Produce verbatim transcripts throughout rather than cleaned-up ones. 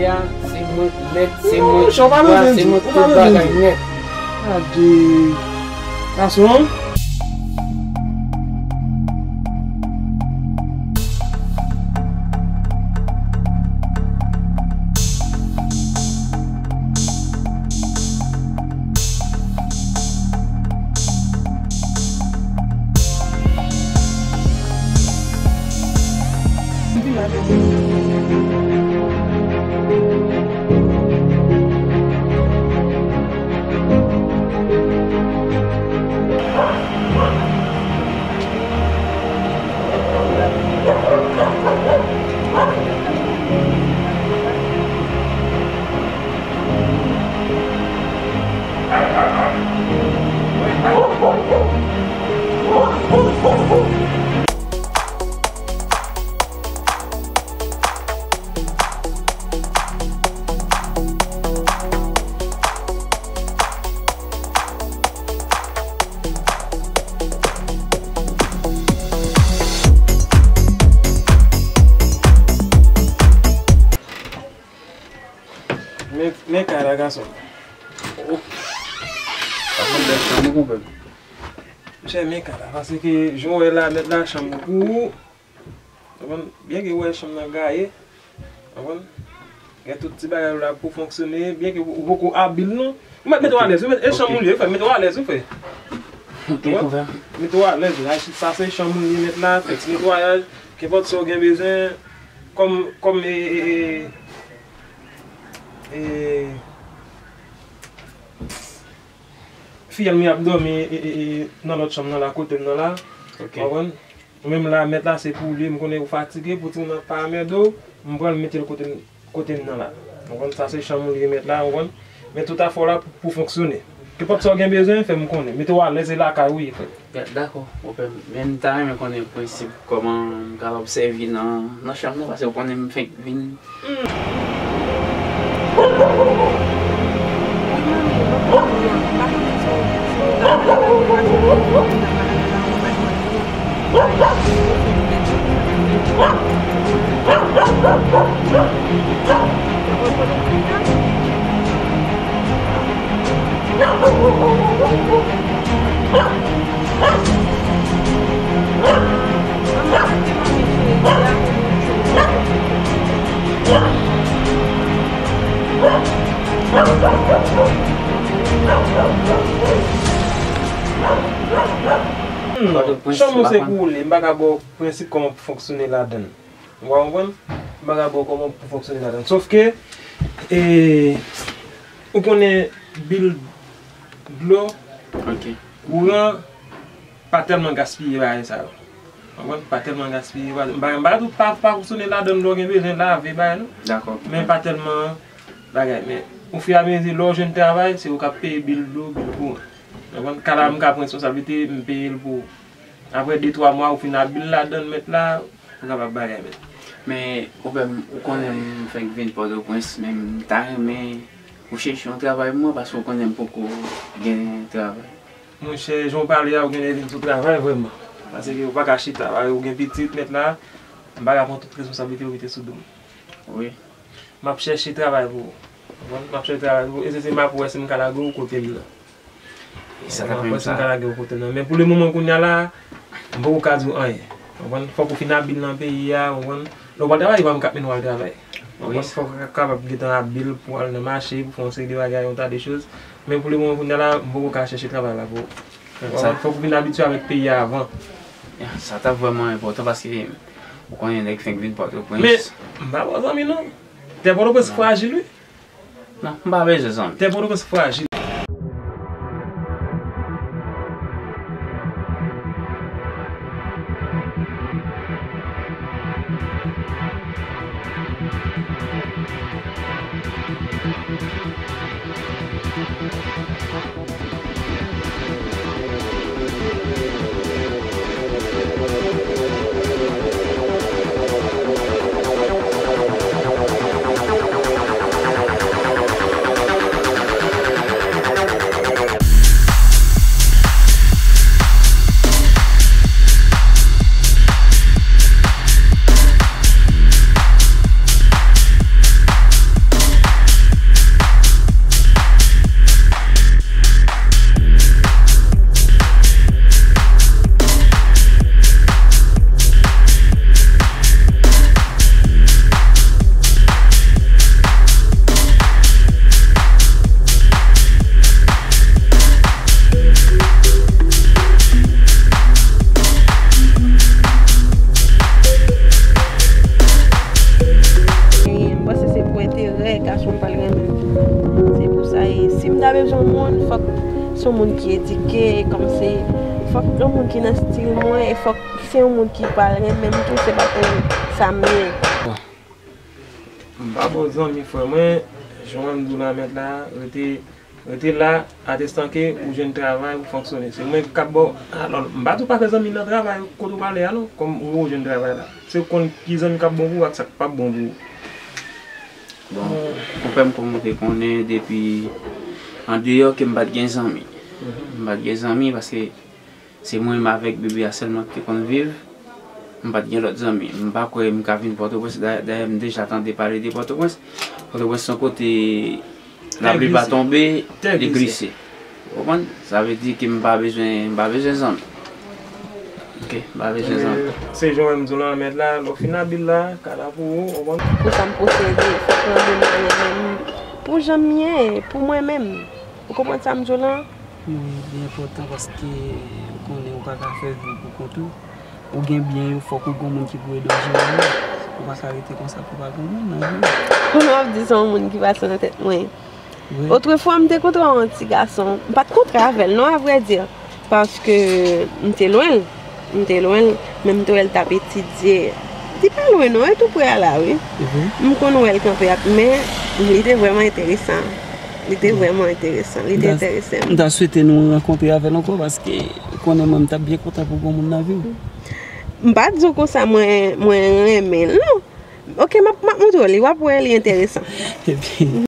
Ya, se mwen k mèt, se mwen ki wa, se mwen k tout bagay nèt. Gade. Gason. Men, men kay la, gason. Oh. Sa fè bèl chanm ou, konpè. Monchè, men kay la, paske jan w wè la, mèt la, chanm pou ou. Konprann? Byen ke w wè chanm nan gaye. Konprann? Gen tout ti bagay la pou fonksyone, byen ke ou poko abil non. Ou mèt mete w alèz, ou mèt, e chanm ou li ye, frè, mete w alèz, wi, frè. Ok, konpè. Mete w alèz, la, sa se chanm ou li mèt la, fè ti netwayaj, kenpòt sa w gen bezwen, kòm, kòm, e, e, e, e, fiyèl mwen ap dòmi, e, e, e, nan lòt chanm nan la, kote m nan la. Ok. Konprann? Ou menm la, mèt la, se pou li, m konnen ou fatige, pou timoun nan pa anmède w, m pral mete l kote m, kote m nan la. Ou konn sa, se chanm ou li mèt la, ou konn. Men tout afè w la pou, pou fonksyone. Kenpòt sa w gen bezwen, fè m konnen. Mete w alèz, e lakay ou ye, frè. Ya, dakò, konpè m. Men m ta renmen konnen prensip, kòman m kapab sèvi nan, nan chanm nan, paske ou konnen m fenk vin. Hmm, chanm ou se pou ou li, m pa ka ba w prensip kòman pou fonksyone ladan l. Ou pa konprann? M pa ka ba w kòman pou fonksyone ladan l. Sòf ke, e, ou konnen bil dlo, ok, kouran, pa tèlman gaspiye bagay sa yo. Konprann? Pa tèlman gaspiye bagay. M pa, m pa tou pa, pa fonksyone ladan l lè w gen bezwen lave bagay non. Dakò. Men pa tèlman bagay. Men ofiramezi lè w jwenn travay, se ou k ap peye bil dlo, bil kouran. Konprann? Kay la m ka pran responsablite, m peye l pou ou. Apre de twa mwa, ou fin abil ladan l mèt la, ou kapab bagay mèt. Men, konpè m, ou konnen m fenk vin Pòtoprens, men m ta renmen ou chèche yon travay pou mwen, paske ou konnen m poko gen travay. Monchè, jan w pale a, ou genlè vin sou travay vrèman. Paske ou pa ka chita, ou gen pitit mèt la, m pa ka pran tout responsablite yo mete sou do m. Wi. M ap chèche travay pou ou. Konprann? M ap chèche travay pou ou. E se, se m ap wè si m ka lage w kote m nan. E sa t ap menm sa. M ap wè si m ka lage w kote m nan. Men pou le moman kounye a la, m poko ka di w anyen. Konprann? Fòk ou fin abil nan peyi a, konprann? Lè w pral travay, se pa m k ap mennen w al travay. Konprann? Fòk ou ka-, kapab gentan abil pou w al nan mache, pou fè yon seri de bagay, yon ta de choz. Men pou le moman kounye a la, m poko ka chèche travay la pou ou. Konprann? Fòk ou vin abitye avèk peyi a avan. Ya, sa t ap vrèman enpòtan paske ou konnen nèg fenk vin Pòtoprens. Men, m pa ba w zanmi non. Tè Pòtoprens frajil, wi. Non, m pa bezwen zanmi. Tè Pòtoprens frajil. Stil mwen, e fòk se yon moun ki pral renmen m tou, se pa pou sa m ye. Bon. M pa bon zanmi frè mwen, jan m di w la mèt la, rete, rete la, atestan ke ou jwenn travay, ou fonksyone. Se mwen k ap ba w, alò, m pa di w pa fè zanmi nan travay, kote w prale a non, kòm ou jwenn travay la. Se w konn ki zanmi k ap bon pou w ak sa k p ap bon pou ou. Bon, konpè m kòm ou te konnen depi andeyò ke m pa t gen zanmi. M pa t gen zanmi paske se mwen menm avèk bebe a sèlman ki te konn viv. M pa t gen lòt zanmi. M pa kwè m ka vin Pòtoprens. Da- Dayè, m deja tande pale de Pòtoprens. Pòtoprens se yon kote lapli pa tonbe, li glise. Ou konprann? Sa vle di ke m pa bezwen, m pa bezwen zanmi. Ok, m pa bezwen zanmi. Se jan w wè m di w lan mèt la, lè w fin abil la, kala pou ou, ou konprann? Pou sa m posede, fòk mwen renmen m pou jan m ye, pou mwen menm. Ou konprann sa m di w lan? Wi, li enpòtan paske ou konnen ou pa ka fè vi w pou kont ou. Ou gen byen yo, fòk ou gon moun ki pou ede w jere yo. Ou pa ka rete konsa pou pa gon moun nan vi w. Kounye w ap di se yon moun ki pase nan tèt mwen. Wi. Otrefwa, m te kontre yon ti gason. M pa t kontre avè l non, avrèdi. Paske m te lwen l. M te lwen l, men m te wè l t ap etidye. Li pa lwen non, e tou prè a la, wi. M konn wè l kanpe ak, men li te vrèman enteresan. Li te vrèman enteresan. Li te enterese m. M ta swete nou rankontre avè l ankò, paske ou konnen mwen, m t ap byen kontan pou gon moun nan vi w. M pa di w konsa mwen, mwen renmen l, non. Ok, m ap, m ap montre w li, w ap wè li enteresan. Ebyen.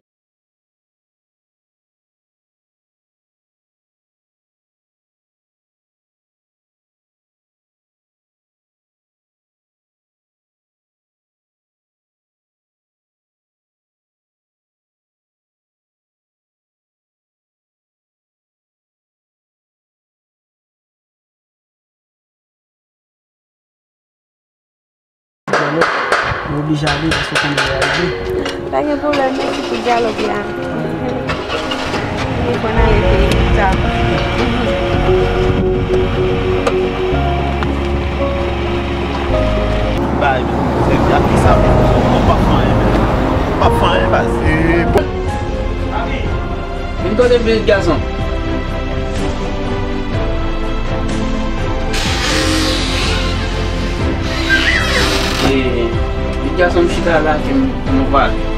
Dyalòg, nou oblije ale paske w konnen lè a rive. Pa gen pwoblèm, mèsi pou dyalòg la. Mwen konn ale fini ta. Bay, fè vya ki sa, mwen pa fè anyen, mwen pa fè anyen, baz. Vin kote m, pitit gason. E, pitit gason, m chita la, ke m, nou pale.